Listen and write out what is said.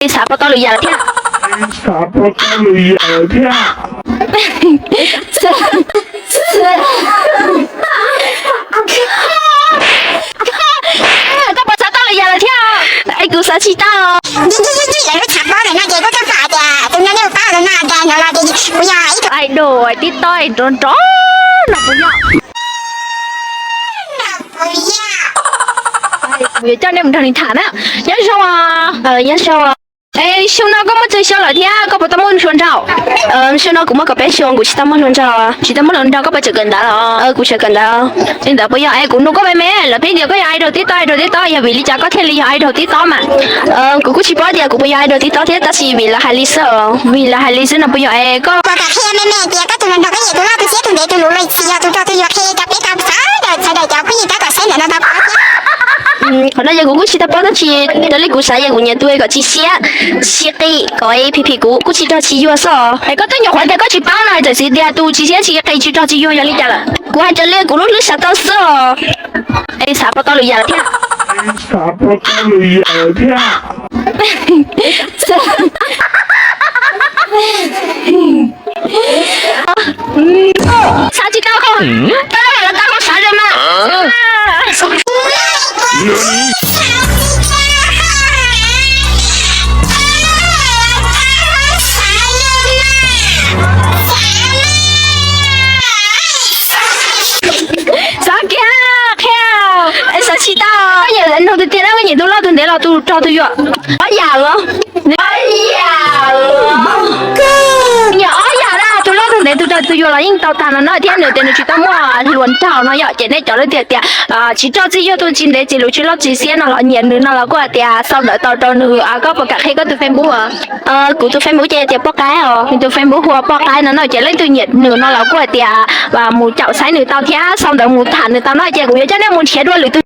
Es xav pom tau lwm yam lawm thiab. Es xav pom tau lwm yam lawm thiab. Koj puas xav tau lwm yam lawm thiab? Es kuv xav tsis tau. Lawv lub tshav pob ntawm no ces kuj tau pom tias tus no nej puas paub, tus no tias no los ces kuv yog ib tug idol TikTok nrov nrov no puas yog? Kuv yuav coj nej mus nrog nws tham na. Nyob zoo, nyob zoo. Es xyoo no koj muaj tsawg xyoo lawm thiab koj puas tau muaj hluas nraug? Xyoo no kuv muaj kaum peb xyoo, kuv tsis tau muaj hluas nraug. Tsis tau muaj hluas nraug, koj puas tseem kawm ntawv los? Kuv tseem kawm ntawv. Li ntawd puas yog es kuv nug koj me me, lawv pheej tias koj yog idol TikTok, idol TikTok, yog vim li cas koj thiaj li yog idol TikTok mas? Kuv kuj tsis paub tias kuv puas yog idol TikTok thiab, tab sis vim lawv hais li xwb, vim lawv hais li xwb no puas yog es koj puas kam qhia me me tias koj tus hluas nraug koj nyiam tus loj tus siab tus ntev tus luv los tsis yog tus nraug twg yog qhia rau peb tau sawv daws sawv daws cov phooj ywg tab tom saib ntawm no tau paub thiab. Qhov no yog kuv kuj tsis tau paub tab sis raws li kuv xav yog kuv nyiam tus kom tsis siab tsis qis kom phim phim kuv kuj tsis rog tsis yuag xwb os. Es koj twb nyuam qhuav tias koj tsis paub no txawm xav tias tus tsis siab tsis qis tsis rog tsis yuag yog li cas lawm? Kuv hais raws li kuv lub hlwb xav tau xwb os. Es xav pom tau lwm yam lawm thiab. Xav pom tau lwm yam lawm thiab. Xav tsis tau, koj lub hlwb los tau koj xav li mas. Xav kiag qhia, es xav tsis tau. Koj nyiam nug tiag tiag na, koj nyiam tus loj tus ntev los tus rog tus yuam? Ob yam los? Nyiam ob yam na, tus loj tus ntev tus rog tus yuam los yeej tau tag no na, thiab nws tias nws tsis tau muaj hluas nraug no yom, ces nej cov leej twg tias tsis rog tsis yuag, tus tsis ntev tsis luv tsis loj tsis siab no los nyiam nws no los kuj hais tias sau ntawv tau rau nws. Koj puas kam qhia koj tus Facebook? Kuv tus Facebook ces tias Poj Qaib os, nws tus Facebook hu ua Poj Qaib no no, ces leej twg nyiam nws no los kuj hais tias mus caum saib nws tau thiab sau ntawv mus tham nws tau no, ces kuv yuav coj nej mus nrhiav dua lwm tus.